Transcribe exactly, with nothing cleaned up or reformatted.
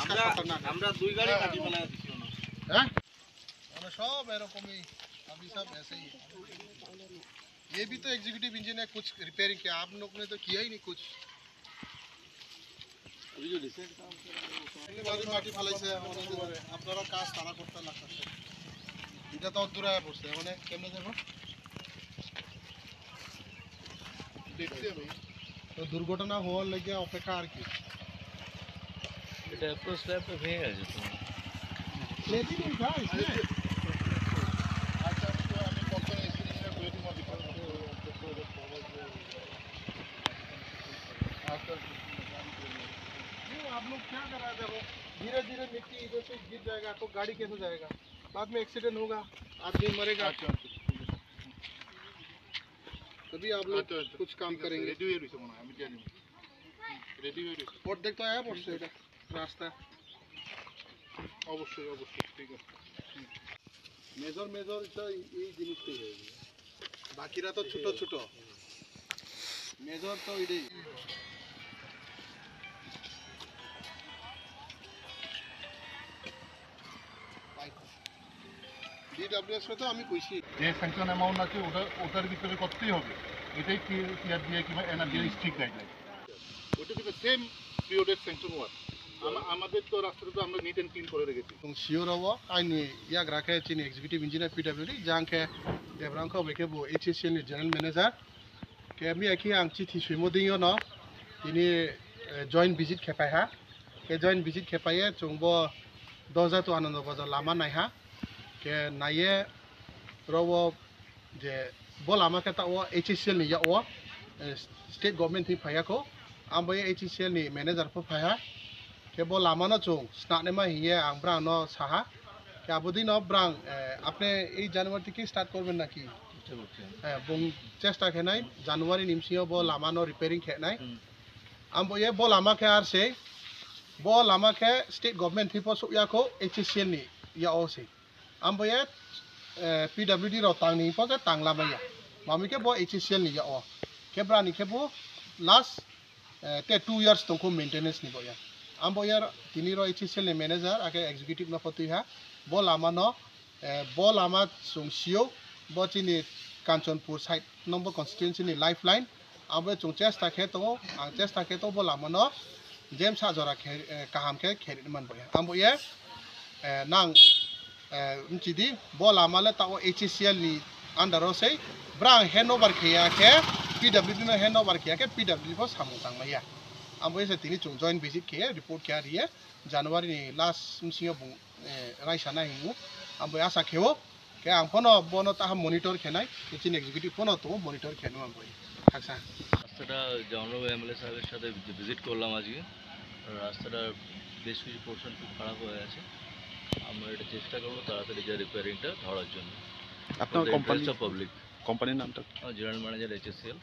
खतरनाक है। আমরা দুই গাড়ি কাটি বানায় দিছি ওনার। হ্যাঁ? মানে সব এরকমই, अभी सब ऐसे ही है। ये भी तो एग्जीक्यूटिव इंजीनियर कुछ रिपेयरिंग किया, आप लोग ने तो किया ही नहीं कुछ। अभी जो रिसेंट काम कर रहे हैं, वो तो এগুলি বালি মাটি ফালাইছে, আমাদের আপনারা কাজ তারা করতে লাগতেছে। এটা তো দূরে পড়ছে, মানে কেমনে যাবো? দেখছি আমি। তো দুর্ঘটনা হওয়ার লেগে অপেক্ষা আর কি। এটা অ্যাপ্রোচ স্ল্যাব তো ভেঙে গেছে তো। লেডিং হয়ে যায়, इसमें। আচ্ছা, তো আমি কখন এসে করে দিব, आप लोग क्या कर रहे हैं? देखो, धीरे धीरे मिट्टी इधर से गिर जाएगा, तो गाड़ी कैसे जाएगा? बाद में एक्सीडेंट होगा, आदमी मरेगा। আচ্ছা, আচ্ছা, ঠিক আছে। तभी आप लोग আচ্ছা, আচ্ছা, कुछ काम ঠিক আছে, करेंगे। রেডি হয়ে রয়েছে মনে হয়, আমি জানি। রেডি হয়ে রয়েছে। और देख तो आया, बस এটা রাস্তা। অবশ্যই, অবশ্যই, ঠিক আছে। মেজর মেজর তো এই জিনিসটাই হয়ে গেল। বাকিরা তো ছোট ছোট। মেজর তো এটাই। ডিডব্লিউএস তো আমি কইছি। যে স্যাংশন অ্যামাউন্ট আছে ওটা, ওটার ভিতরে করতেই হবে। এটাই টিআরডিএ কিংবা এনআরডিএ স্ট্রিক্ট গাইডলাইন। ওইটা কিন্তু সেম পিরিয়ডের স্যাংশন ওয়ার্ক। আমা-, আমাদের তো রাস্তাটা তো আমরা নিট অ্যান্ড ক্লিন করে রেখেছি। Siyoro o aini yagra khe chini executive engineer P W D, jang khe Debrang khe bai khe bo H C L ni general manager. Khe miya khe ang chithi swimo dingyo no tini, eh, joint visit khe phai ha. Khe joint visit khe phai ye chwng bo Doja to Anando Bazar lama nai ha. Khe nai ye ro o je bo lama khe ta o H C L ni ya o, eh, state government thwi phai ya kho. Abo ye H C L ni manager pho phai ha. Khe bo lama no chwng snanai ma hiye ang brang no sa ha. Khe abo dino brang, eh, apne ei January theke start korben naki? হ্যাঁ, এবং চেষ্টা খেনাই জানুয়ারি নিমসিও বো লামানো রিপেয়ারিং খেনাই। Ambo ye bo lama khe ar se, bo lama khe state government thipo sukya kho H C L ni ya o se. Ambo ye, eh, P W D rok tang ni po je tang lama ya. Mami khe bo H C L ni ya o. Khe brani khe bo last, eh, te two years tongkho maintenance ni bo ya. Ambo ye tini ro H C L ni manager ake executive no pho twi ha. Bo lama no Eh, bo lama chwng sio, bo chini Kanchanpur side number constituency ni lifeline. Abo chwng chesta khe tongo, ang chesta khe tongo bo lama no jem sa jora khe, eh, kaham khe khe ri man bo ya. Ambo ye, eh, nang, eh, mchidi bo lama le ta o H C L ni under o sei, brang hand over khe ya khe P W D no hand over khe ya khe P W D bo samung tang ma ya. Ambo ye se tini chwng joint visit khe report khe ya ri ye January ni last msing yo bung eh, raisa nai hingo. Ambo asa kheo. Khe ang phono bono taha monitor khenai. Khe chini executive phono tongo monitor kheno ambo. Khaksa. রাস্তাটা জনরব এমএলএ সাহেবের সাথে ভিজিট করলাম আজকে। রাস্তাটার বেশ কিছু পোর্শন খুব খারাপ হয়ে আছে। আমরা এটা চেষ্টা করবো তাড়াতাড়ি যে রিপেয়ারিংটা ধরার জন্য। আপনার কোম্পানি? পাবলিক। কোম্পানির নামটা? জেনারেল ম্যানেজার এইচএসসিএল।